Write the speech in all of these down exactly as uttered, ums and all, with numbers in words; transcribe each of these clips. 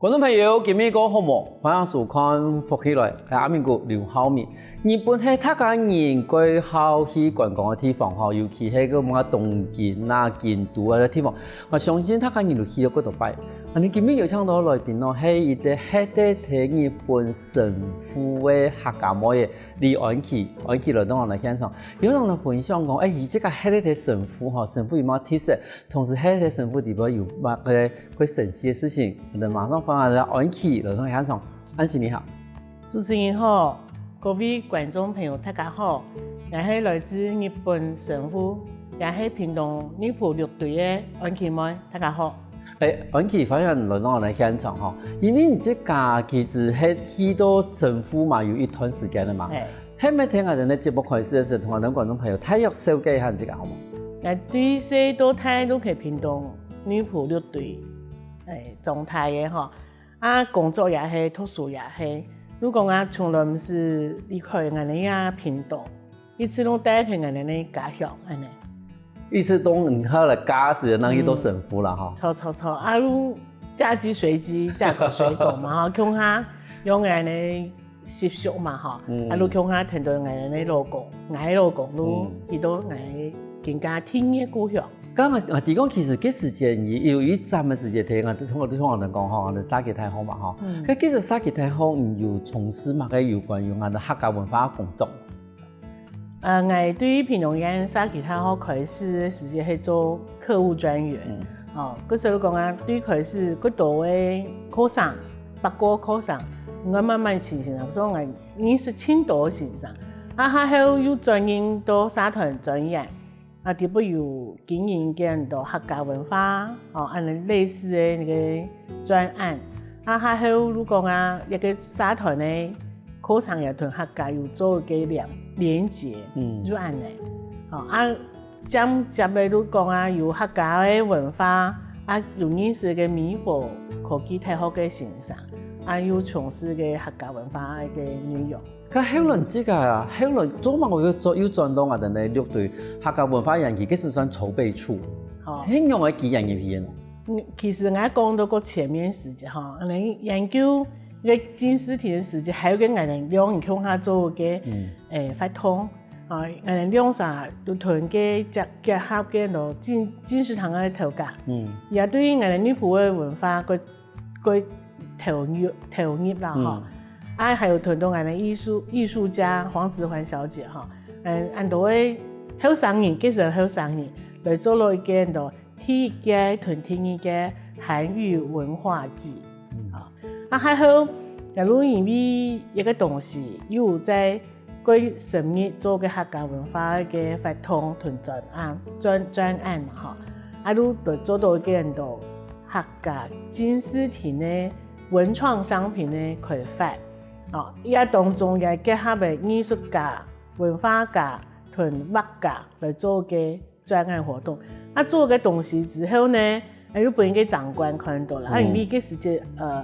觀眾朋友，今晡日過好無？歡迎收看《福氣來》，𠊎阿明哥劉浩明。日本係大家人蓋好去觀光个地方吼，尤其係該麼个東京啊、京都啊个地方，𠊎相信大家人都去過幾多擺。啊，𠊎今晡日邀請到來賓哦，係一個歇在日本神戶个客家妹仔李安琪，安琪來到𠊎等現場，有同𠊎等分享講，欸，佢自家歇在神戶吼，神戶有麼个特色，同時歇在神戶底背有麼个 會生趣个事情，𠊎等馬上歡迎安琪來到現場。安琪你好。主持人好，各位觀眾朋友大家好，𠊎係來自日本神戶，也係屏東女僕六堆个安琪妹，大家好。欸，安琪，歡迎來到𠊎等現場吼，因為你自家其實係去到神戶嘛，有一段時間了嘛。欸。係毋係聽𠊎等个節目開始个時候，同𠊎等觀眾朋友大約紹介一下你自家好無？𠊎對細到大都係屏東女僕六堆，欸，長大个吼。 啊，工作也係，讀書也係。就講啊，從來毋識離開𠊎等个屏東，一直都戴在𠊎等个家鄉恁呢。意思講你後來嫁時，人去到神戶啦吼。著著著，啊，就嫁雞隨雞，嫁狗隨狗嘛吼，共下用𠊎等个習俗嘛吼，嗯。啊，就共下跈等𠊎等个老公，𠊎个老公就嗯。去到𠊎个更加第二个故鄉。 剛剛啊，提講其實該時節你有一站个時節，聽啊，通過通過人講吼，你社區大學嘛吼。嗯。該其實社區大學你有從事麼个有關於𠊎等客家文化个工作？呃，𠊎對屏東縣社區大學開始个時節係做客務專員。嗯。哦，該時候講啊，對開始幾多个學生，八个學生，𠊎慢慢請先生，所以𠊎認識盡多先生。啊，下後又轉任到社團專員。 啊，底背有經營幾多客家文化，哦，恁呢類似个那個專案。啊，下後就講啊，一個社團个課程也同客家有做个連連結，嗯。就恁呢。哦，啊，間接个就講啊，有客家个文化，啊，有認識个美和科技大學个先生，啊，有從事个客家文化个內容。 該後來這個啊，後來做麼个又做又轉到𠊎等个六堆客家文化園區，該係算籌備處。哦。係仰般个機緣入去个呢？嗯，其實𠊎講到過前面時節吼，𠊎等研究該浸式體个時節，還有个𠊎等兩人共下做个，嗯。欸，活動，啊，𠊎等兩儕就同个結結合个咯浸浸式堂个頭家，嗯。也對𠊎等內埔个文化个个投入投入啦吼。嗯。啊，還有同到𠊎等藝術藝術家黃子環小姐吼，嗯，恁多个後生人，該時後生人來做了一個恁多第一屆同第二屆涵育文化祭。嗯。啊，啊，還好，也就因為一個東西，又在 過深入做个客家文化个活動同專案，專專案嘛吼，啊，就來做到一個很多客家浸式體个文創商品个開發，哦，這當中也結合了藝術家、文化家同畫家來做个 專案活動。啊，做个東西之後呢，欸，又分个長官看到了。啊，嗯。因為該時節，呃，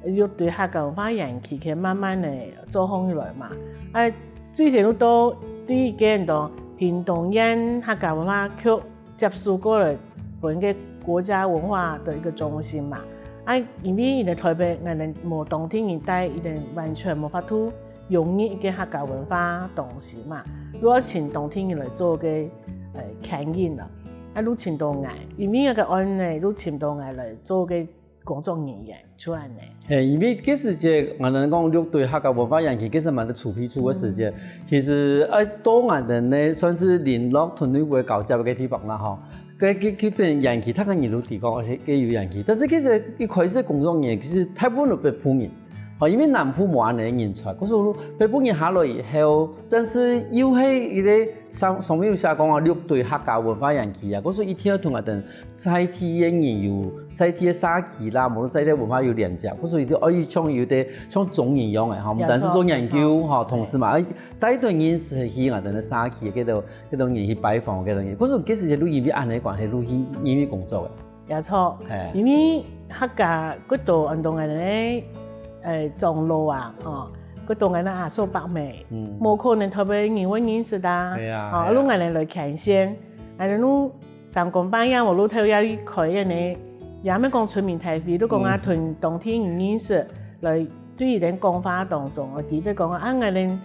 又對客家文化園區去慢慢个做起來嘛。啊，最先又到第一屆到屏東縣客家文化局接收過來，分个國家文化的一個中心嘛。啊，因為佢个台北，𠊎等無當地人帶，佢等完全無法度 融入一個客家文化東西嘛，就愛請當地人來做个，呃，牽引啦。啊，就請到𠊎，因為該個案呢，就請到𠊎來做个工作人員，就恁呢。嘿，因為該時節，𠊎等講六堆客家文化園區，其實蠻多籌備處个時節，嗯。其實，呃，到𠊎等呢，算是聯絡同內埔交接个地方啦，吼。 該，該，該片園區，大家人都知講，嘿，該有園區。但是其實一開始工作人員，其實大部分都北部人。吼，因為南部無恁樣个人才，可是北部人下來以後，但是又係一個上，上面有寫講啊，六堆客家文化園區啊，可是一定愛同𠊎等在地个人有，在地个社區啦，無論在地文化有連接，可是一定愛像有點像中人樣个，吼，毋單是做研究，吼，同時嘛，愛帶一段認識去𠊎等个社區，該兜 該兜人去拜訪，該兜人。可是其實就因為恁樣个關係，就去，因為工作个。也著，嘿。因為客家，幾多恁多个，呃，長老啊，吼，幾多个阿叔伯姆，嗯。無可能特別人會認識个。對啊，吼，對啊。就𠊎等來牽線，𠊎等就三更半夜，𠊎就偷偷去開恁樣个也毋係講出名大會，就講啊，同當地人認識，來對佢等講話當中，𠊎記得講啊，𠊎等，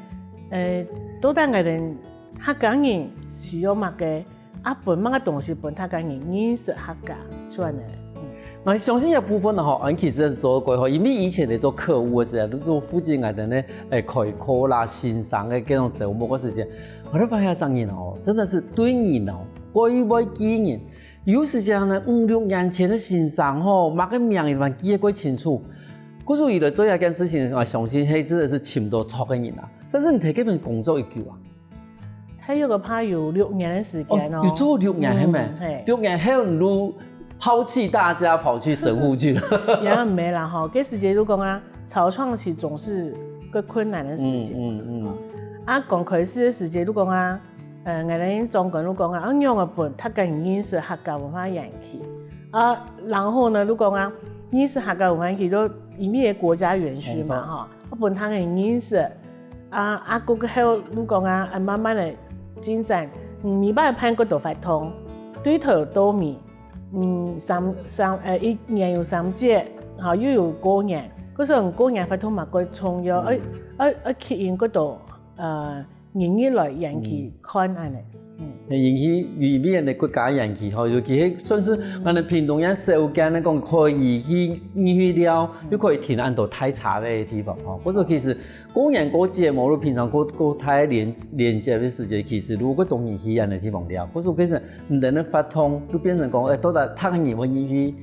呃，到底𠊎等客家人需要麼个，啊，分麼个東西分客家人認識客家，就恁樣。嗯。𠊎相信這部分呢，吼，𠊎其實係做得過好，因為以前在做客務个時候，都做負責𠊎等呢，誒，開課啦、先生个這種招募个時間，𠊎都發現這人哦，真的是對人哦，蓋會記人。有時間呢，五六年前个先生吼，麼个名佢還記得蓋清楚。故所以來做這件事情，𠊎相信係真的是尋到著个人啊。但是你在這邊工作幾久啊？ 大約个怕有六年个時間哦。哦，有做六年係無？嗯，係。六年後你就拋棄大家跑去神戶去了。也毋係啦吼，該時節就講啊，草創期總是个困難个時間。嗯，嗯，嗯。啊，剛開始个時節就講啊，呃，𠊎等長官就講啊，啊，仰般分大家認識客家文化園區。啊，然後呢，就講啊，認識客家文化園區就因為國家園區嘛，吼，啊，分大家認識。 啊，啊，過後就講啊，啊，慢慢个進展，嗯，每擺辦幾多活動，對頭到尾，嗯，三，三，呃，一年有三節，吼，又有過年，故所過年活動嘛蓋重要，愛，愛，愛吸引幾多，呃，人入來園區看恁樣。 嗯。引起外面个國家園區吼，尤其係算是𠊎等屏東縣小間个講可以去，你去尞，又可以停恁多大車个地方吼。故所其實過年過節，無論平常過，過大連，連接个時節，其實如果當然去恁个地方尞，故所其實你等个活動就變成講，誒，到底客人會入去，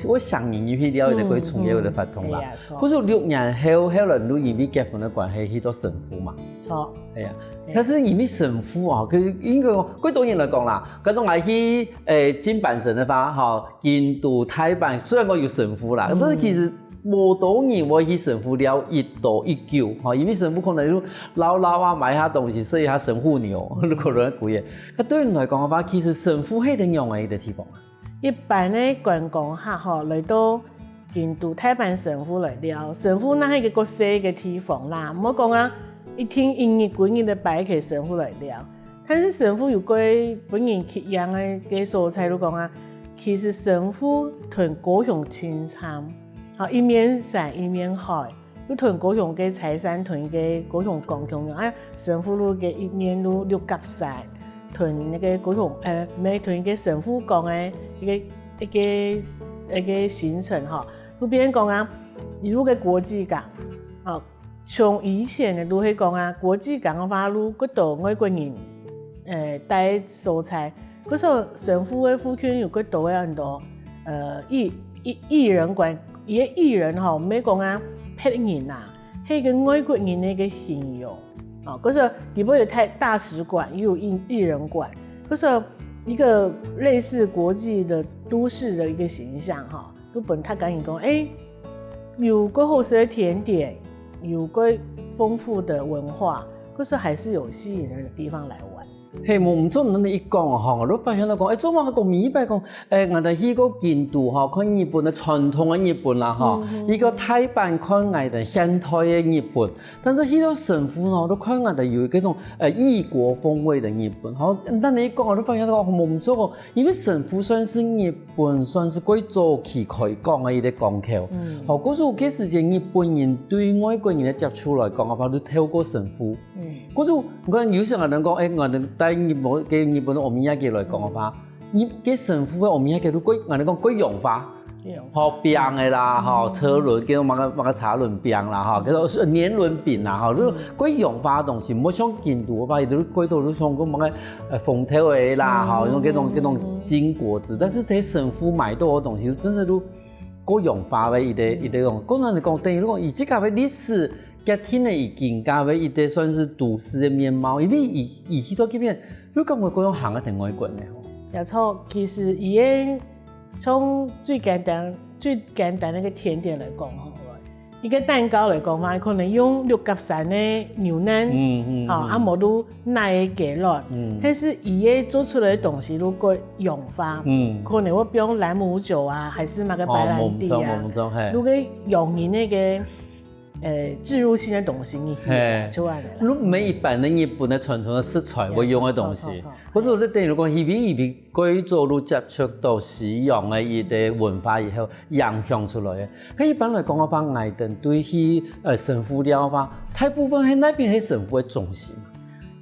會想入去尞，一個蓋重要个活動啦。嗯，嗯，係啊，著。故所六年後，後來你因為結婚个關係去到神戶嘛。著。係啊。 但是因為神戶啊，佢應該講，蓋多人來講啦，假如𠊎去，誒，京阪神个話，吼，京都、大阪，雖然講有神戶啦，但是其實無多人會去神戶尞一到一久，吼，因為神戶可能就尞尞啊，買下東西，食一下神戶牛，就可能貴个。該對你來講个話，其實神戶係一個仰般个地方啊？ 一般个觀光客吼，來到京都、大阪、神戶來尞。神戶那係一個細个地方啦，毋好講啊，一定一日歸日个擺去神戶來尞。但是神戶有蓋分人吸引个，个所在，就講啊，其實神戶同高雄親像，吼，一面山一面海， 又同高雄个柴山同一個高雄港共樣，啊，神戶路个一面路六甲山，同該個高雄，呃，毋係，同一個神戶港个一個，一個，一個行程吼。就變講啊，一路个國際港，哦，從以前个就係講啊，國際港个話，就蓋多外國人，呃，戴所在， 故所神戶个附近有蓋多个很多，呃，異，異，異人館，佢个異人吼，毋係講啊，別人啊，係一個外國人个一個形容。哦，故所底背有大，大使館，又有異，異人館，故所一個類似國際的都市的一個形象哈，就分大家人講，誒，有蓋好食个甜點，有蓋豐富的文化，故所還是有吸引人的地方來玩。 係，無，毋錯，你一講吼，𠊎就發現到講，誒，做麼个講每一擺講，誒，𠊎兜去過京都吼，看日本个傳統个日本啦吼，去過大阪看𠊎兜現代个日本，但是去到神戶吼，都看𠊎兜有該種，呃，異國風味个日本。吼，但你一講，𠊎就發現到講，無，毋錯哦，因為神戶算是日本算是蓋早期開港个一個港口。吼，故所該時節日本人對外國人个接觸來講个話，就透過神戶。 故所，你看有時𠊎兜講，誒，𠊎兜帶日本，个日本个お土產來講个話，日，个神戶个お土產都蓋，𠊎兜講蓋洋化。洋化。吼，餅个啦，吼，車輪，叫麼个，麼个車輪餅啦，吼，叫做年輪餅啦，吼，就係蓋洋化个東西，毋好像京都个話，佢都蓋多，就像講麼个，呃，紅豆个啦，吼，用該種，該種金果子，但是在神戶買到个東西，真的都蓋洋化个一個，一個東西。講真个講，等於講，佢自家个歷史 決定了佢今个个一個算是都市个面貌，因為佢，佢去到該片，又感覺講行个挺外國个吼。也著，其實佢个從最簡單、最簡單个一個甜點來講吼，一個蛋糕來講嘛，可能用六甲山个牛奶，嗯，嗯，吼，嗯。啊，無就奶个雞卵，嗯。但是佢个做出來个東西如果洋化，嗯。可能會用蘭姆酒啊，還是麼个白蘭地啊，哦，無錯，無錯，嘿。如果用佢那個呃，植入性的東西入去啊，嘿。就恁樣啦。你毋係一般个日本个傳統个食材會用个東西。著，著，著，著。毋過你等於講，因為，因為過早你接觸到西洋个一個文化以後，影響出來个。該一般來講个話，𠊎等對去，呃，神戶尞个話，大部分係哪片係神戶个中心？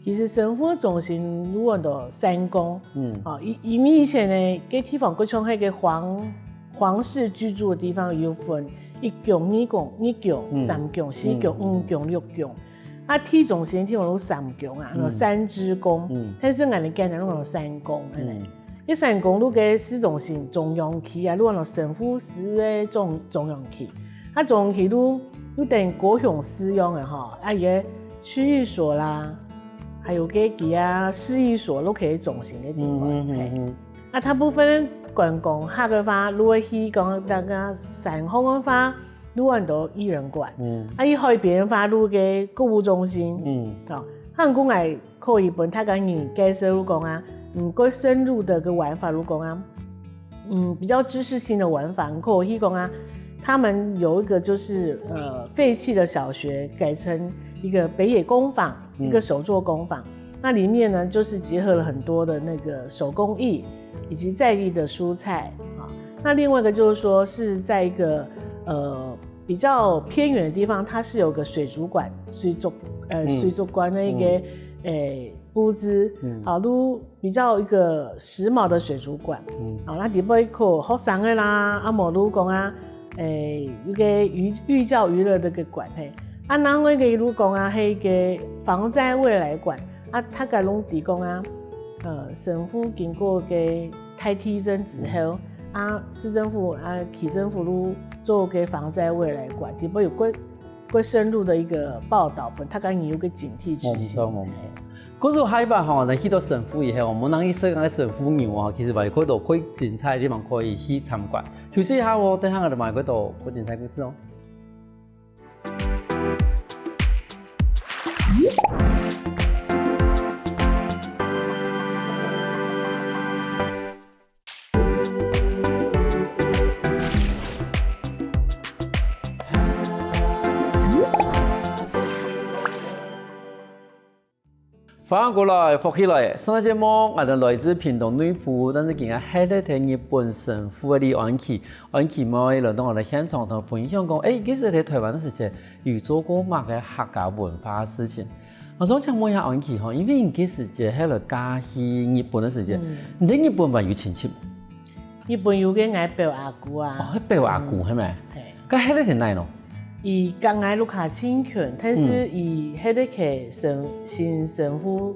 其實神戶个中心有很多三宮，嗯。哦，因，因為以前呢，該地方過像該個皇，皇室居住的地方有分一宮、二宮、二宮、嗯。三宮、四宮、嗯。五宮、六宮。啊，市中心个地方有三宮啊，嗯。有三之宮，嗯。但是𠊎等簡單講三宮，嗯。恁樣。 該三宮就該市中心中央區啊，就安到神戶市个中，中央區。啊，中央區就，就等高雄市樣个吼，啊，佢个區域所啦，還有該其他市役所都可以中心个地方。嗯，嗯，嗯，嘿。嗯。啊，大部分觀光客个話，就會去講，大家山項个話，就安到異人館。嗯。啊，去海邊个話，就該購物中心。嗯。哦，還有講來 可以分大家人介紹講啊，嗯，較深入的个玩法，就講啊，嗯，比較知識性的玩法，你可以去講啊，他們有一個就是，呃，廢棄的小學改成一個北野工坊，嗯。一個手作工坊。那裡面呢，就是結合了很多的那個手工藝以及在地的蔬菜啊。那另外一個就是說是在一個，呃，比較偏遠的地方，它是有個水族館，水族，呃，嗯。水族館的一個，嗯。誒， 佈置，嗯。啊，就比較一個時髦的水族館。嗯。啊，該裡背可學生个啦，啊，無就講啊，誒，一個寓，寓教於樂个一個館，嘿。啊，另外一個就講啊，係一個防災未來館，啊，大家攏知講啊，呃，神戶經過个大地震之後，啊，市政府啊，區政府就做个防災未來館，裡背有過，過深入的一個報導，分大家人有個警惕之心。無錯，無錯。 故所下擺吼，𠊎等去到神戶以後，𠊎等去食該神戶牛啊，其實嘛有幾多較精彩个地方可以去參觀。休息一下哦，等下𠊎等嘛有幾多較精彩故事哦。 歡迎過來，福氣來！上个節目，𠊎等來自屏東內埔，但是今日歇在日本神戶个李安琪。安琪妹來到𠊎等現場同分享講，誒，其實在台灣个時節，有做過麼个客家文化个事情。 𠊎想請問一下安琪吼，因為你該時節係來嫁去日本个時節，嗯。你在日本還有親戚無？日本有个𠊎表阿姑啊。哦，係表阿姑，嗯。係無？嘿。該歇在哪呢？佢佮𠊎屋下盡近，但是嗯。佢歇在該神，新神戶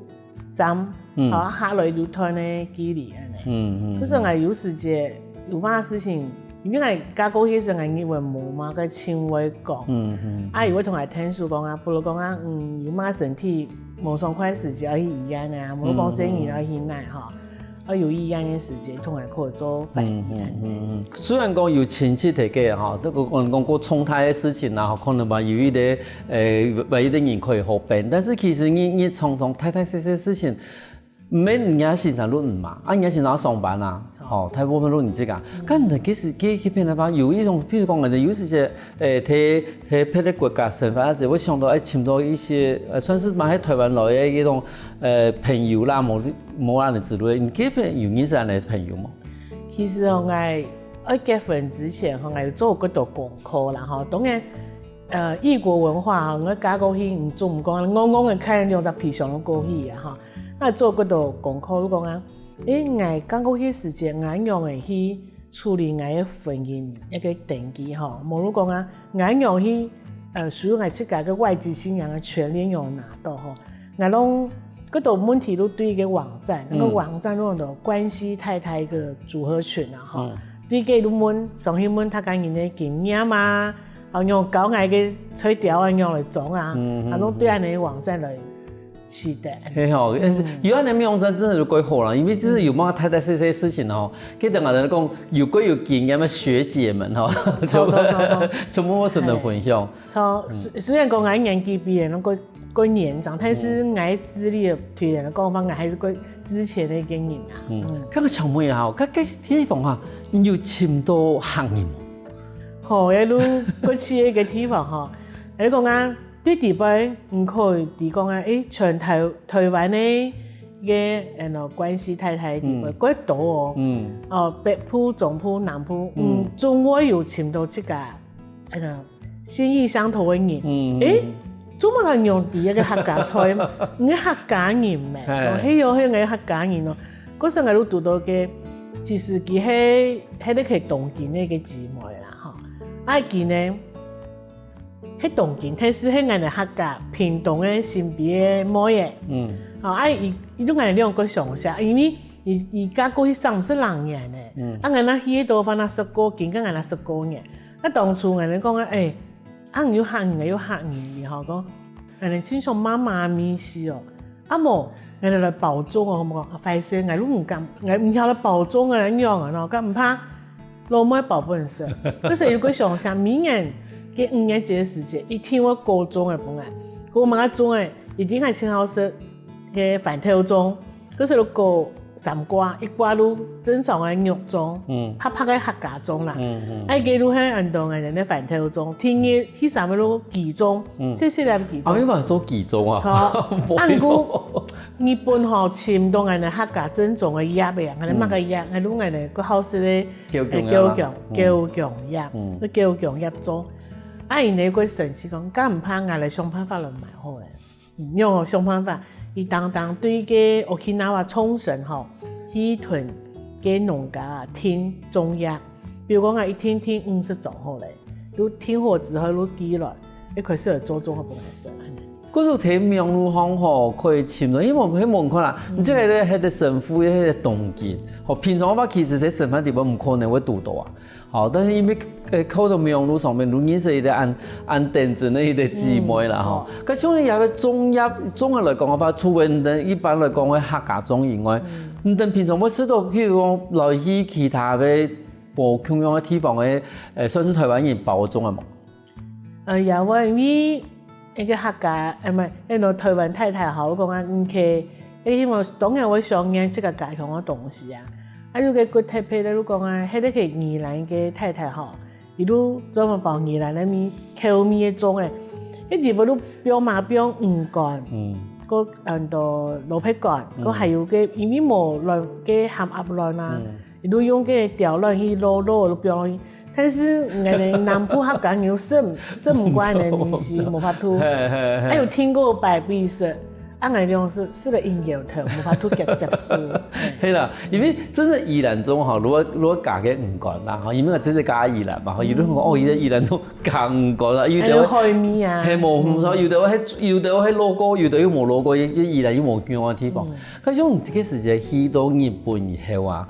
站，嗯。好，下來就段个距離恁樣。嗯，嗯，故所𠊎有時節，有麼个事情 因為𠊎嫁過去時，𠊎日文無嘛，該盡會講。嗯，嗯。啊，佢會同𠊎𢯭手講啊，比如講啊，嗯，有麼个身體無爽快時節，愛去醫院啊，無講生日愛去哪吼，愛有醫院个時節，同𠊎可以做反應。嗯，嗯，嗯，嗯。雖然講有親戚在該吼，這個講，講過重大个事情啦，吼，可能嘛有一個，誒，有一個人可以好幫，但是其實你，你常常大大細細事情， 毋免人家先生就毋嘛，啊，人家先生上班啊，著。吼，大部分都毋自家。嗯。該你其實，其實，其實个話，有一種，譬如講，有一些，誒，在，在別个國家生活个時，會想到，誒，尋到一些，呃，算是嘛，在台灣來个一種，呃，朋友啦，無，無恁樣之類，你這片有認識恁樣个朋友無？其實哦，𠊎愛結婚之前吼，𠊎有做過多功課啦，吼，當然，呃，異國文化吼，𠊎嫁過去，毋做毋講，戇戇个看兩隻皮箱都過去啊，吼。 啊，做幾多功課，就講啊，誒，𠊎嫁過去時節，𠊎仰仔去處理𠊎个婚姻一個登記吼，無就講啊，𠊎仰去，呃，屬於𠊎自家个外籍新娘个權利仰拿到吼，𠊎攏幾多問題都對一個網站，那個嗯。網站有很多關係太太一個組合群啊吼，嗯。對該就問，上去問大家人个經驗啊，然後仰教𠊎个菜鳥啊仰來種啊，嗯，嗯，啊，攏對恁樣个網站來 是的。係吼，嗯。有恁樣網站真的是蓋好啦，因為這是有麼个大大細細个事情吼，記得𠊎等講，有夠有經驗个學姐們吼，著，著，著，著。全部會同𠊎等分享。嘿。著，雖，雖然講𠊎年紀比人蓋，蓋年長，但是𠊎資歷个推薦來講，𠊎還是蓋之前个一個人啊。嗯，嗯。該个小妹啊，該，該地方啊，你有尋到客人無？吼，該路過去个地方吼，你講啊，對底背，你可以提講啊，誒，全台，台灣个，个，呃，關西太太底背，嗯。蓋多哦。嗯。哦，北部、中部、南部，嗯，嗯。總會有尋到自家，呃，心意相投个人。嗯。誒，做麼个用第一个客家菜？你客家人咩？嘿。講，嘿喲，嘿，我客家人哦。嗰時我都讀到个，其實佢係，係在東京个个姊妹啦，吼。啊，佢呢， 係東京，但是係𠊎等客家屏東个新埤个妹仔。嗯。吼，啊，佢，佢同𠊎等兩个相像，因為佢，佢嫁過去三十零年呢。嗯。啊，𠊎等去个地方啊，十過，今个𠊎等十過年。啊，當初𠊎等講啊，誒，啊，你又客人，又客人，吼，講，𠊎等盡像媽媽咪係哦。 啊無，𠊎來包粽哦，好無？啊，壞勢，𠊎都毋敢，𠊎毋曉來包粽啊，仰啊喏，敢毋怕？老妹包分你食。可是有个想想，明年个五月節个時節，一定會包粽个分𠊎。包麼个粽个，一定係盡好食个番豆粽，可是就包三瓜，一瓜就正常个肉粽，嗯。白白个客家粽啦。嗯，嗯。啊，該就係恁多个人个番豆粽，第二、第三个就雞粽，嗯。細細粒个雞粽。啊，你嘛做雞粽啊？著。無啊，毋過 日本吼，尋到𠊎等客家正宗个葉仔，𠊎等麼个葉，𠊎攏𠊎等个好食个，九芎葉啊。九芎，嗯。九芎葉，嗯。該九芎葉做。啊，𠊎等个神奇講，敢毋怕𠊎來想辦法來買好咧？嗯，用哦，想辦法，佢當當對个Okinawa沖繩吼，去同个農家啊，訂粽葉，比如講啊，一訂訂五十張好咧，就訂好之後就寄來，就開始來做粽个分𠊎食，恁呢。 故所在網路上吼，可以尋到，因為𠊎，𠊎問看啦，嗯。你這个咧，該个神戶个該个東京，吼，平常个話其實在生活地方毋可能會堵到啊。好，但是因為，呃，靠到網路上面，就認識一个恁，恁頂真个一个姊妹啦，嗯，吼。哦。該像你這个粽葉，粽个來講个話，除了你等一般來講个客家粽以外，嗯。你等平常會食到，譬如講來去其他个無共樣个地方个，呃，算是台灣人包粽个無？ 呃，也會，因為一个客家，呃，毋係，該个台灣太太吼，講啊，毋去，該希望當然會想念自家家鄉个東西啊。啊，有个較特別个，就講啊，該个宜蘭个太太吼，佢就專門包宜蘭个味，口味个粽仔，該裡背就放嘛放魚乾，嗯。个很多蘿蔔乾，嗯。个還有个，因為無卵，个鹹鴨卵啊，嗯。 佢就用該个鳥卵去摝摝就放去。但是𠊎等南部客家人又食毋，食毋慣个味緒，無法度。嘿，嘿，嘿。還有聽過白米食，啊，𠊎等食，食了硬搖頭，無法度接，接受。係啦，因為真个宜蘭粽吼，如果，如果加个魚乾啦，吼，因為𠊎真个加宜蘭嘛，吼，有人講，哦，佢个宜蘭粽加魚乾啦，有个還有海味啊。係無，嗯。毋錯，有个係，有个係摝過，有个又無摝過，个宜蘭又無共樣个地方。嗯。 可是你這个時節去到日本以後啊，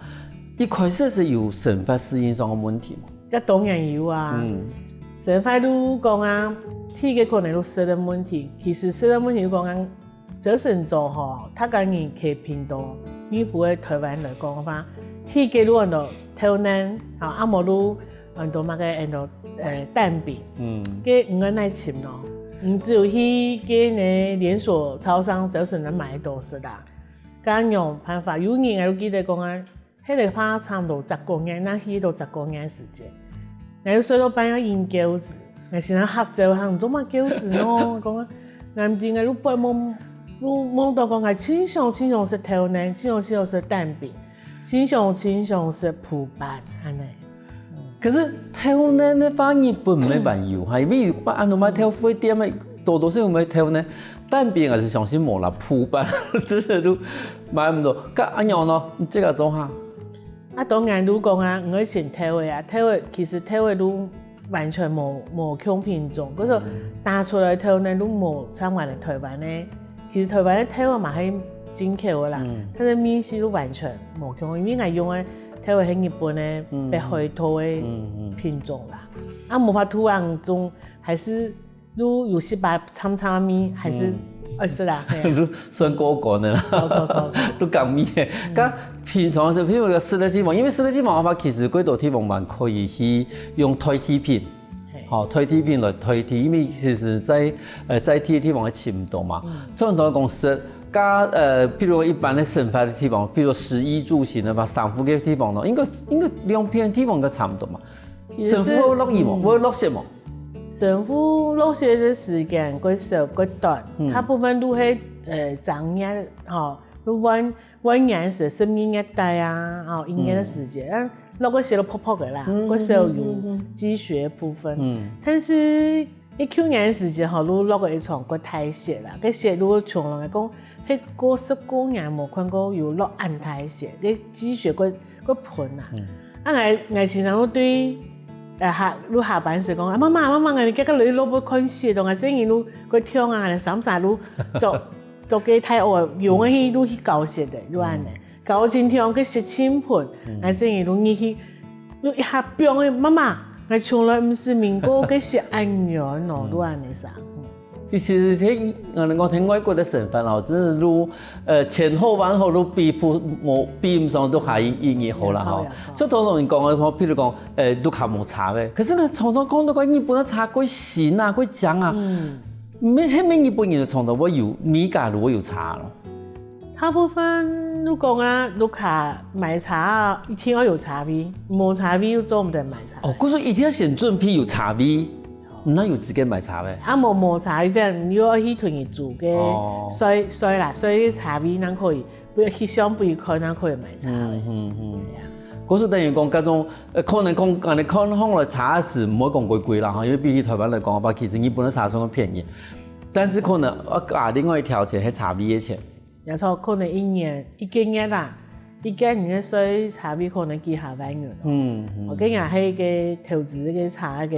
一開始係有生活適應上个問題無？該當然有啊。嗯。生活就講啊，第一个可能就食个問題，其實食个問題就講啊，朝晨早吼，大家人去屏東、內埔个台灣來講个話，第一个就安到豆奶，吼，啊無就安到麼个安到，呃，蛋餅。嗯。該毋愛耐尋咯，你只有去該个連鎖超商朝晨能買得到食啦。 該仰般法？有人𠊎都記得講啊，該个話差毋多十過年，那去到十過年時間，𠊎就睡到半夜飲餃子，𠊎先生嚇走，喊做麼餃子喏？講啊，難聽个，就發夢，就夢到講𠊎盡想盡想食豆奶，盡想盡想食蛋餅，盡想盡想食烰粄，恁呢。 可是豆奶个話日本毋係還有哈，因為有恁多賣豆腐店个，多多少有賣豆奶，蛋餅還係相信無啦，烰粄真个都買毋到。該恁樣呢，你這个做下？啊，當然，如果講啊，你愛尋豆仔啊，豆仔其實豆仔都完全無，無共品種，可是打出來豆奶都無像𠊎等台灣个。其實台灣个豆仔嘛係進口个啦，嗯。但是味緒都完全無共，因為𠊎用个 豆仔係日本个，嗯。北海道个，嗯，嗯。品種啦。啊，無法度啊，種還係就有時把摻摻味，還係嗯。愛食啦，係啊。就算過關个啦。著，著，著，著。就講味个。嗯。該平常係，譬如講食个地方，因為食个地方个話，其實幾多地方嘛可以去用代替品。 係。吼，代替品來代替，因為其實在，呃，在地个地方係尋毋到嘛。嗯。像頭先講食，該，呃，譬如一般个生活个地方，譬如食衣住行个話，三府个地方咯，應該，應該兩片地方應該差毋多嘛。其實係，三府會落雨無？嗯。會落雪無？神父落雪个時間較少較短，大部分都係呃正月吼，都換換年時十二月底啊，吼一月个時間，啊落个雪都薄薄个啦，較少有積雪个部分。但是一九年个時間吼，都落个一場較大雪啦，該雪都從來講，係過十過年無看過有落恁大雪，該積雪較較膨啊。啊，𠊎𠊎時常都對，呃下都下班時講，啊媽媽媽媽，𠊎今日落落尾看雪，𠊎細人都較暢啊，𠊎三儕都著著个大襖，用个去都去搞雪个，就恁呢，搞到盡暢，該雪盡膨，𠊎細人都入去，都一下飆个，媽媽，𠊎從來毋識愐過該雪恁軟哦，就恁呢生。 其實在，呃，講在外國个生活哦，真係都，呃，千好萬好都比不無比毋上屋下一一日好啦吼。就通常人講个，譬如講，呃，屋下無車个，可是呢，常常講到个日本个車過新啊，過靚啊，每係每日本人就常常會有，每家都會有車咯。大部分都講啊，屋下買車啊，一定愛有車位，無車位又做毋得買車。哦，故所一定愛先準備有車位。 那有資格買車咧？啊無無車，一般又愛去同人租个，哦。睡睡啦，睡个車位正可以，不要去相比看，正可以買車咧。嗯嗯嗯。對啊。故所等於講，該種，呃，可能講，恁呢看上來車係毋會講貴貴啦哈，因為比起台灣來講个話，其實日本个車算便宜，但是可能啊，另外一條錢係車位个錢。 也錯，可能一年一個月啦，一個月个稅差別可能幾下萬銀。嗯，嗯。哦，該也係一個投資个差个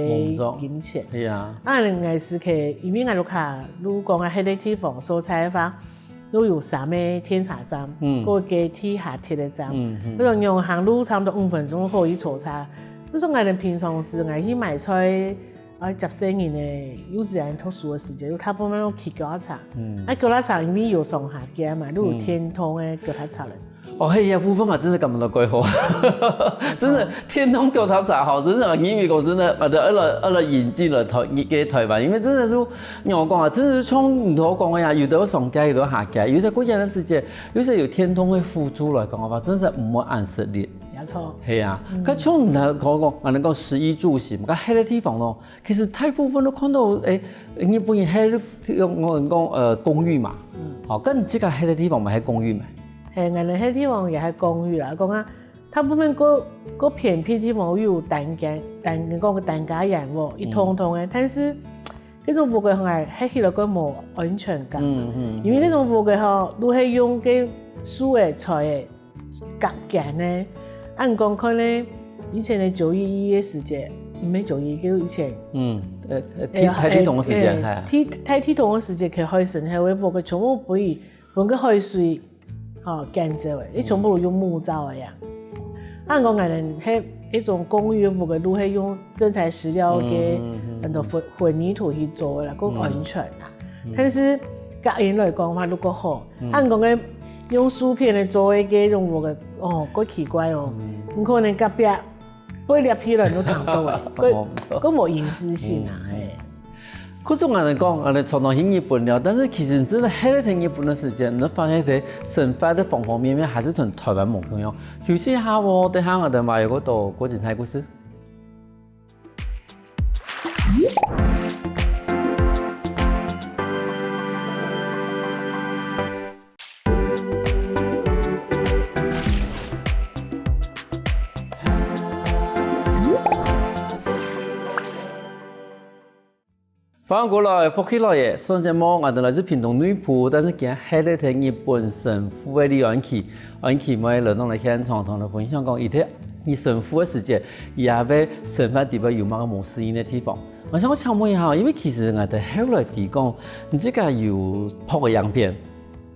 金錢。係啊。啊，𠊎係去，因為𠊎屋下，如果講啊，該個地方所在个話，都有三個電車站，嗯。過个地下鐵个站。嗯，嗯。該種用行路差不多五分鐘可以坐車。就說𠊎等平常時，𠊎去買菜， 啊，接細人个幼稚園讀書个時節，有大部分都騎腳踏車。嗯。啊，腳踏車因為有上下架嘛，都有電動个腳踏車了。哦，係啊，部分啊，真係感覺到蓋好。真的，電動腳踏車吼，真的，因為講真的，啊，對，二了二了引進了台个台灣，因為真的是，你有講啊，真的是像你頭講个呀，有的上架，有的下架，有些過年个時節，有些有電動个輔助來講个話，真的毋會恁食力。沒錯。係啊，嗯。該像你頭講，啊，能夠食衣住行，該該个地方咯， 其實大部分都看到，誒，日本人係用講呃公寓嘛，嗯。哦，跟這個係个地方嘛係公寓嘛。係，𠊎等係地方也係公寓啦，講啊，大部分較較偏僻地方有單間，單你講个單家間屋，一棟棟个，嗯。但是這種屋个吼，係起來較無安全感。嗯嗯。因為這種屋个吼，都係用个樹个材个 隔間呢，恁講看呢，以前个九一一个時節，毋係九一一，就以前。嗯，呃，呃，哎呀，大地動个時節，哎，哎，係。地大地動个時節，佢海深，係會屋个全部分佢分个海水，吼，趕走个，佢全部都用木造个呀。恁講，𠊎等係一種公寓个屋个，都係用真材實料个，嗯，嗯，嗯。很多混混凝土去做个啦，較安全啦。嗯。但是隔音來講个話，如果好， 嗯。恁講个用樹片个做个該種屋个，哦，較奇怪哦。嗯。你可能隔壁背倈起來都聽到个，哦。較較無隱私性啊，嗯。嘿。可是𠊎等講，𠊎等常常去日本了，但是其實真的係在日本个時間，你發現在生活个方方面面還是同台灣無共樣。休息一下哦，等下𠊎等還有較多過精彩故事。 歡迎過來，福氣來了！上節目𠊎等來自屏東內埔，但是今日係在日本神戶个李安琪。安琪妹來到來現場，同𠊎分享講，佢在日神戶个時節，佢也會生活裡背有麼个無適應个地方。𠊎想請問一下，因為其實𠊎等後來知講，你自家有拍个影片，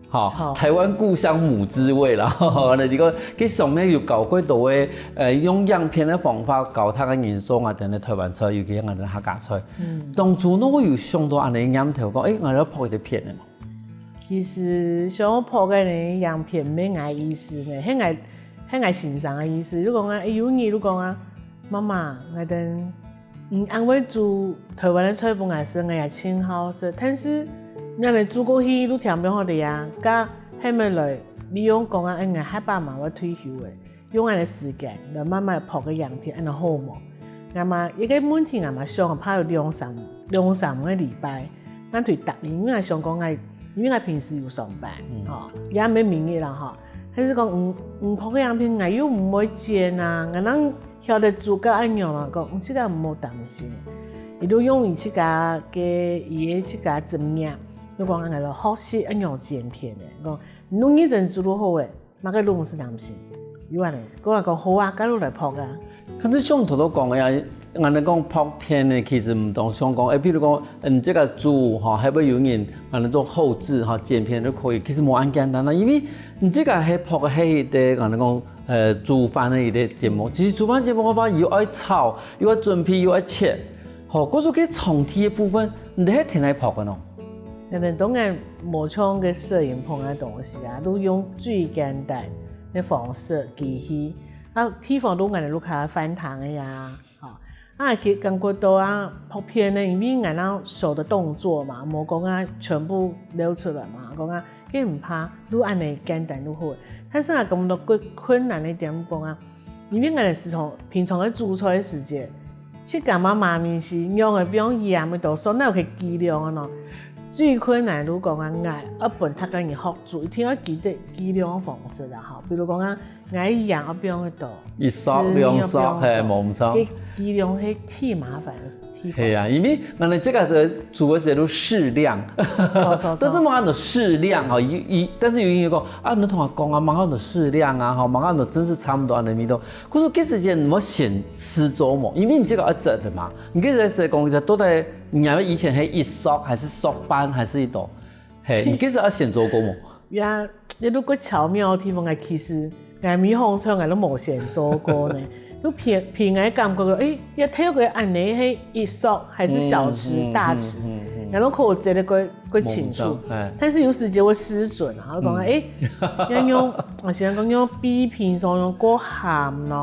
吼，著。台灣故鄉母之味啦，吼，你講，佢上面有教過多个，呃，用影片个方法教大家人做𠊎等个台灣菜，尤其係𠊎等个客家菜。嗯。當初你會有想到恁樣个念頭，講，誒，𠊎要拍一條片个嘛？其實想要拍个呢，影片毋係𠊎意思呢，係𠊎係𠊎先生个意思。就講啊，誒，有日就講啊，媽媽，𠊎等 嗯，恁會煮台灣个菜分𠊎食，𠊎也盡好食。但是，𠊎等煮過去都聽毋好个呀，該係毋係來利用講啊，𠊎下把嘛會退休个，用𠊎个時間來慢慢拍个影片，恁樣好無？ 𠊎嘛一個問題，𠊎嘛想，怕有兩三兩三個禮拜，𠊎對答應，因為𠊎想講𠊎，因為𠊎平時有上班，吼，也毋係每日啦吼。但是講，嗯，嗯，拍个影片𠊎又毋會剪啊，𠊎哪曉得做到恁樣啊，講，嗯，這個毋好擔心。佢都用佢自家个，佢个自家經驗，就講𠊎來學習恁樣剪片个，講，你認真做就好个。 麼个攏毋使擔心。有恁呢，𠊎講好啊，該就來拍啊。可是像頭頭講个呀，𠊎等講拍片呢，其實毋當像講，誒，譬如講，嗯，這個煮吼，還會有人，𠊎等做後製吼，剪片都可以，其實無恁簡單啦，因為你這個係拍个係一個，𠊎等講，呃，煮飯个一個節目，其實煮飯節目个話，又愛炒，又愛準備，又愛切，吼，故所該場地个部分，你係天天拍个喏。 𠊎等當然無像个攝影棚个東西啊，都用最簡單个方式機器，啊地方都𠊎等屋下飯堂个呀，吼，啊佢感覺到啊拍片呢，因為𠊎等手个動作嘛，無講啊全部露出來嘛，講啊，該毋怕，都恁呢簡單就好。但是啊，感覺到最困難个點講啊， 因為𠊎等時常平常个煮菜个時節，自家嘛嘛咪時，仰仔放鹽个多少，哪有个計量个喏？最困難就講啊，𠊎愛分大家人學煮，一定愛記得計量个方式啦吼。比如講啊，𠊎鹽愛放个多，一索兩索，係，無毋著。該計量係忒麻煩个事。 係啊，因為𠊎等這個係煮个時節都適量，著著著，這這麼樣的適量哈，一一，但是有人講啊，你同𠊎講啊，麼樣的適量啊，哈，麼樣的真是差不多恁呢味道。可是這時間你愛先試做無，因為你這個愛做个嘛，你這時節講一下，到底你以前係一索還係索半還係一多？係，你這時愛先做過無？ 呀，你都過巧妙个地方啊，其實𠊎每項菜𠊎都無先做過呢。就憑憑𠊎感覺个，誒，這頭个恁呢係一索還係小匙、大匙，𠊎都可以知得過過清楚。但是有時節會失準啊，就講誒，愛用，𠊎先講用比平常用過鹹咯，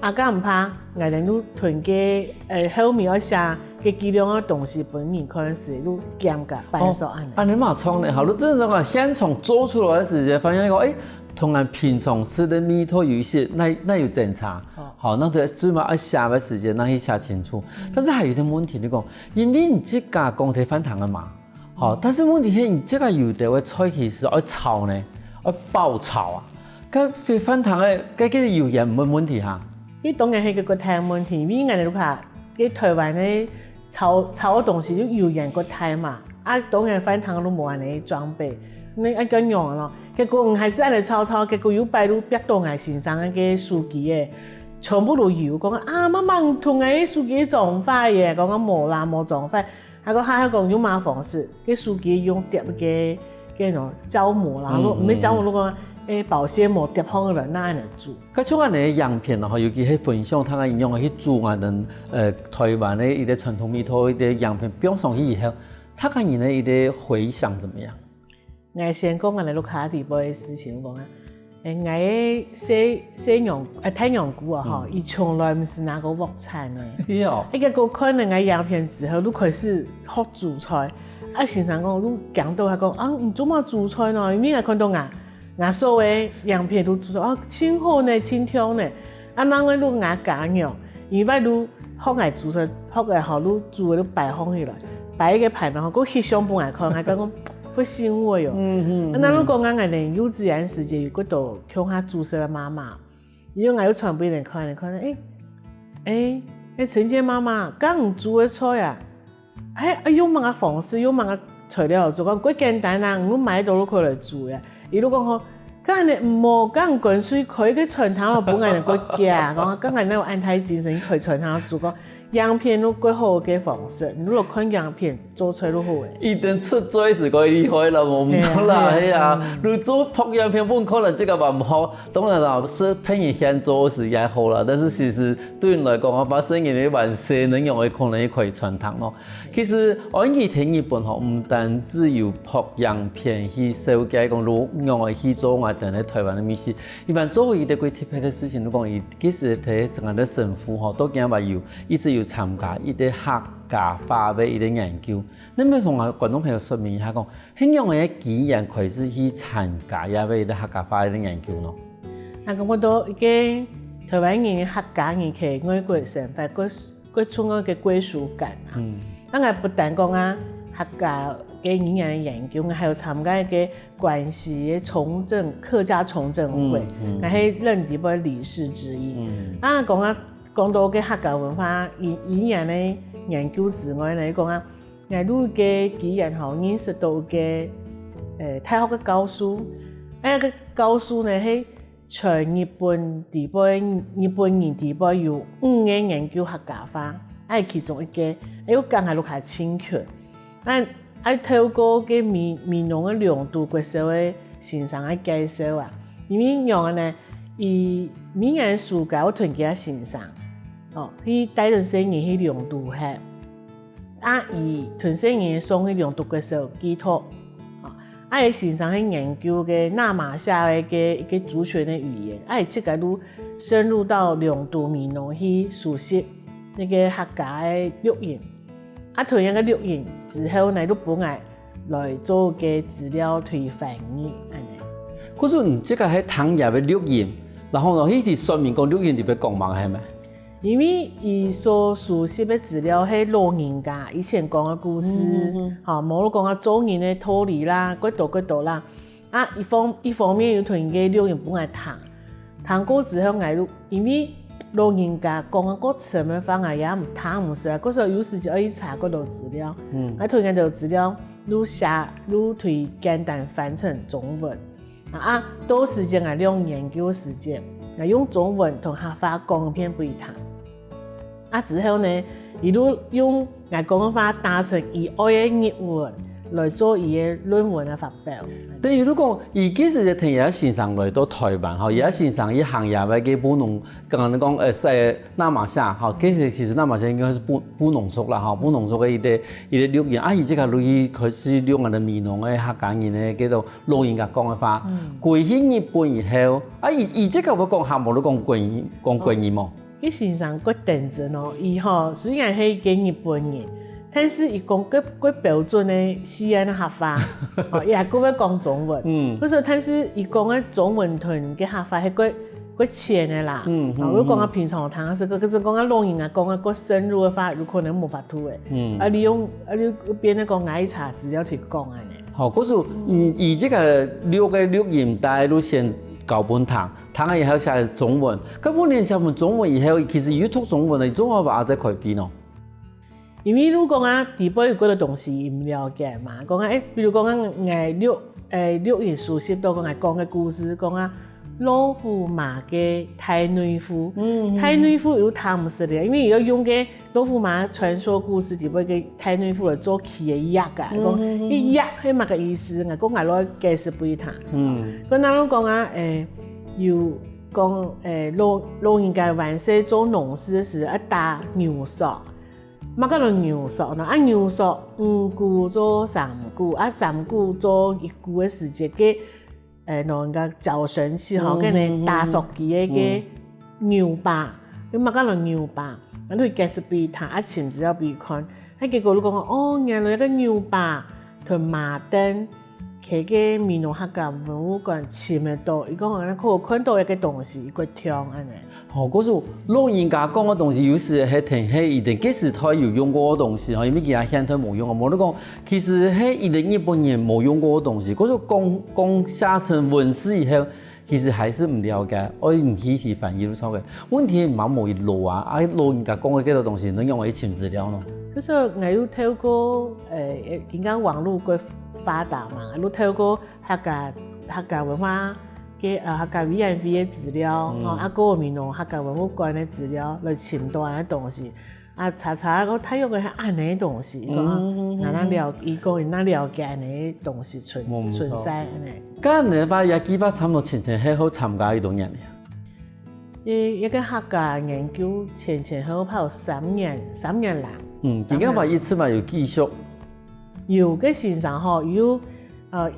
啊，該毋怕，𠊎等就同个誒後面愛寫个計量个東西分人看時，就減个半索恁呢。 恁呢嘛創呢，好，你真正講現場做出來个時節，發現講，誒，同𠊎平常食个味道有一些，哪哪有爭差。好，該就最尾愛寫个時節，哪去寫清楚。但是還有一個問題，你講，因為你自家講在飯堂个嘛，好，但是問題係你自家有兜个菜其實愛炒呢，愛爆炒啊，該飯堂个該个油煙毋會問題哈？ 這當然係一個大問題，因為𠊎等屋下个台灣个炒炒个東西就油煙過大嘛，啊當然飯堂都無恁呢裝備，該愛仰仔咯？結果𠊎還係恁呢炒炒，結果有擺就煏到𠊎先生个手機仔，全部都油，講啊，媽媽，你同𠊎个手機仔撞壞咧，講講無啦，無撞壞。 啊，該下下講用麼方式，該手機用貼該該種膠膜啦，毋係膠膜，就講誒保鮮膜貼好个，該恁呢煮。該像恁呢个影片吼，尤其係分享大家仰仔去煮𠊎等呃台灣个一個傳統味道一個影片放上去以後，大家人个一個回響怎麼樣？ 𠊎先講𠊎等屋下底背个事情講啊，誒，𠊎个細細娘，誒，大娘舅啊吼，佢從來毋識拿過鑊鏟呢。係哦，結果看了𠊎影片之後，就開始學煮菜。啊，先生講，就驚到，佢講啊，你做麼煮菜呢？因為𠊎看到𠊎，𠊎嫂个影片都煮菜，哦，盡好呢，盡暢呢。啊，另外就𠊎家娘，佢擺就 學𠊎煮菜，學个吼，就煮个就擺放起來，擺一個盤，然後過翕相分𠊎看，𠊎講會欣慰哦。嗯嗯。啊，該就講啊，𠊎等幼稚園時節有幾多共下煮食个媽媽，因為𠊎有傳分人看，人看，誒誒，誒，陳姐媽媽，該你煮个菜啊，誒，啊用麼个方式，用麼个材料做，講幾簡單啊，你買到就可以來煮呀。佢就講吼， 該恁呢毋好，該你乾脆開個餐廳哦，分𠊎等過遽，講該𠊎哪有恁大精神開餐廳，就講影片用過好个方式，你就看影片做出來就好咧。一定出嘴係過厲害啦，無毋著啦，係啊，你做拍影片分客人這個嘛毋好，當然啦，係別人先做係也好啦，但是其實對你來講啊，發生你个完事，你仰會可能去開餐廳咯。 其實，安吉在日本吼，毋單止有拍影片去紹介講，如仰仔去做𠊎等个台灣个美食。一般做一個幾特別个事情，就講佢其實在𠊎等个神戶吼，都今嘛有一直有參加一個客家話个一個研究。你愛同𠊎觀眾朋友說明一下講，係仰仔个機緣開始去參加這個一個客家話个研究呢？啊，感覺到一個臺灣人、客家人在外國生活，各各種个歸屬感啊。嗯。該𠊎不但講啊，客家个語言研究，𠊎還有參加一個關西个崇正客家崇正會，嗯，嗯。𠊎係任裡背理事之一。嗯。啊，講啊，講到个客家文化語語言个研究之外呢，講啊，𠊎有个機緣吼，認識到个，呃，大學个教授，啊，該教授呢係 全日本裡背，日本人裡背有五個研究客家話，啊，其中一個，啊，又講下落下清泉。啊，啊，透過个美美濃个龍都國小个先生个介紹啊，因為仰仔呢，佢每年暑假會同佢个先生，哦，去帶等細人去龍都歇。 啊，佢同細人送去龍都國小寄讀。啊，佢先生係研究个那瑪夏个一個一個族群个語言，啊，佢自家就深入到龍都美濃去熟悉該個客家个錄音。啊，同樣个錄音之後呢，就分𠊎來做个資料推翻譯，恁呢。可是你這個係聽佢个錄音，然後呢，佢說明講錄音裡背講麼个係無？ 因為佢所收集个資料係老人家以前講个故事，嗯，嗯，嗯。吼，無講啊做人个道理啦，幾多幾多啦。啊，一方一方面又同佢个錄音分𠊎聽，聽過之後𠊎就，因為老人家講个較深个話，𠊎也毋聽毋識啊，故所有時節愛去查幾多資料，嗯。啊，同佢个資料，就寫，就對簡單翻成中文。 啊，到時節𠊎利用研究時間，𠊎用中文同客話講一遍分佢聽。啊，之後呢，佢就用𠊎講个話打成佢愛个日文來做佢个論文个發表。等於就講，佢其實係同佢个先生來到臺灣吼，佢个先生佢行業个布農，剛剛講，呃，係那瑪夏吼，其實其實那瑪夏應該係布布農族啦吼，布農族个一個一個錄音，啊，佢自家就去開始錄𠊎等美濃个客家人个這種 老人家講个話，嗯。歸去日本以後，啊，佢佢這個會講客無，就講國語，講國語無？哦，佢先生較天真哦，佢吼，雖然係一個日本人，但是佢講較較標準个四縣个客話，哦，佢還較會講中文。嗯。可是，但是佢講个中文同个客話係較較淺个啦。嗯，哦，嗯，我講个平常聽係，可是講个老人家講个較深入个話，有可能無法度个。嗯。啊，你用啊，你變得講𠊎愛查資料去講恁呢。 吼，故所，嗯，佢這個錄个錄音帶就先交分聽，聽了以後寫中文。該問題寫分中文以後，其實佢讀中文个，中文話也在開始咯。因為你講啊，裡背有幾多東西佢毋了解嘛。講啊，誒，比如講啊，𠊎錄，誒，錄音收集到講，𠊎講个故事，講啊， 老虎嫲个大內戶，嗯，嗯。大內戶佢聽毋識个，因為佢愛用个老虎嫲傳說故事裡背个大內戶來做佢个藥啊，嗯，講，嗯，嗯。佢藥係麼个意思？𠊎講𠊎來解釋分佢聽。嗯。該𠊎就講啊，誒，有講，誒，老老人家還細做農事个時，愛打牛槳，麼个叫牛槳呢？啊，牛槳五股做三股，啊，三股做一股个時節，个 誒，拿人家攪神器吼，嗯，該呢，嗯，嗯，打槳機个，嗯。个牛耙，佢麼个來牛耙，啊，你解釋分佢聽，啊，尋資料分佢看，啊，結果你講，哦，原來該牛耙同麻凳，在該美濃客家文物館尋得到，佢講恁呢可看到一個東西，一個條恁呢。 吼，故所老人家講个東西，有時係同係佢等該時代有用過个東西，吼，因為佢等現代無用啊。無你講，其實係佢等日本人無用過个東西，故所講講寫成文字以後，其實還係毋了解，愛你去去翻譯就著个。問題毋係無佢老啊，啊老人家講个幾多東西，你仰會去尋資料呢？可是𠊎有透過，呃，今下網路較發達嘛，有透過客家客家文化 个，呃，客家委員會个資料，嗯。吼，啊，還有美濃客家文物館个資料來尋到恁个東西。啊，查查，𠊎大約个係恁呢个東西，嗯，講，嗯，嗯，嗯。𠊎哪了，佢講佢哪了解恁呢个東西存，無錯。存在恁呢。該恁呢个話，這計畫差毋多前前後後參加幾多年了？一，一個客家研究前前後後三年，三年啦。嗯，三年。今个話一直嘛有繼續。有个先生吼，有 呃，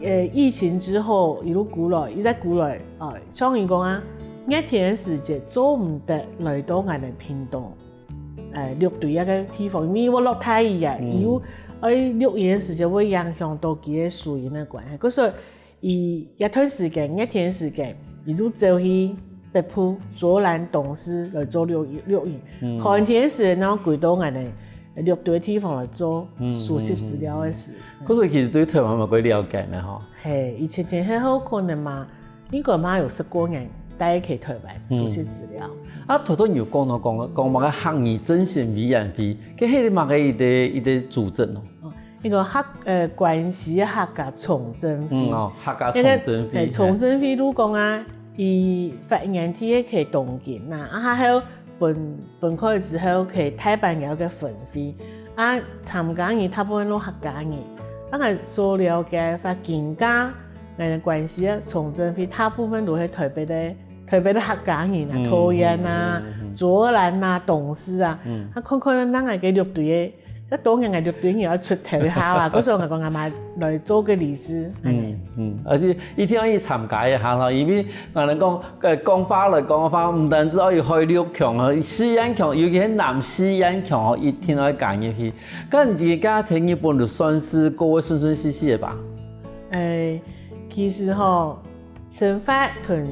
呃，疫情之後，一路過來，一直過來，呃，像佢講啊，熱天个時節做毋得來到𠊎等屏東，呃，六堆該个地方，因為會落大雨啊，嗯。佢又，呃，錄音个時節會影響到佢个收音个關係。故所以，佢這段時間，熱天个時間，佢就走去北埔、卓蘭、東勢來做錄音，錄音。嗯。看電視，然後歸到𠊎等錄音个地方來做收集資料个事。可是其實對台灣嘛，較了解呢吼。嘿，以前前係好可能嘛，應該嘛有十過年，大家去台灣收集資料。啊，頭頭你有講到講講麼个客語振興委員會，該係麼个一個一個組織哦？哦，那個客呃關西客家重振會。嗯哦，客家重振會。重振會如講啊，佢發源地係東京啊，啊，還有分分開之後，佢大阪有个分會，啊，參加人大部分都客家人。啊，𠊎所了解个話，今下𠊎等關西个重振會大部分都係台北个。 特別个客家人啊，桃園啊、卓蘭啊、東勢啊，啊，看看咱个六堆个，該當然个六堆人愛出頭一下啊，故所𠊎講𠊎嘛來做个理事，恁呢。嗯，而且一定愛去參加一下咯，因為𠊎等講，呃，講法來講个話，毋單止愛去海陸腔啊，四縣腔，尤其係南四縣腔哦，一定愛加入去。該你自家在日本就算是過得順順序序个吧？誒，其實吼，生活同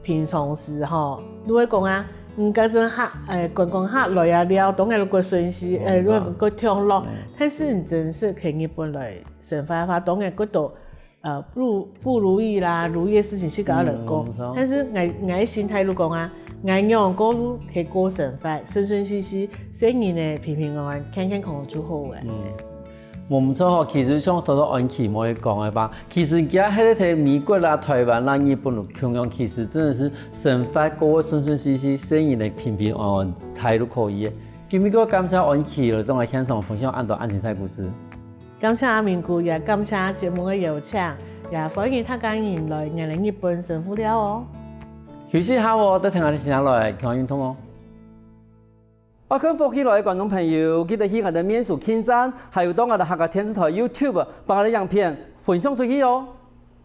平常時吼，你會講啊，嗯，該陣客，誒，觀光客來啊了，當然就過順序，誒，就過暢樂。但是你真實去日本來生活个話，當然過多，呃，不如不如意啦，如意个事情係該來講。但是𠊎𠊎个心態就講啊，𠊎仰過就去過生活，順順序序，細人仔平平安安，健健康康就好个。 無毋著吼，其實像頭頭安琪妹講个吧，其實佢係在美國啦、台灣啦、日本都共樣，其實真的是生活過得順順序序，細人仔平平安安，大就可以个。今日个感謝安琪來到𠊎現場分享恁多恁精彩故事。感謝阿明哥，也感謝節目个邀請，也歡迎大家人來𠊎等日本乘風尞哦。休息下哦，等下來聽下來，健康運動哦。 愛看福氣來个觀眾朋友，記得去𠊎等面書網站，還有到𠊎等客家電視台YouTube，幫𠊎等影片分享出去哦。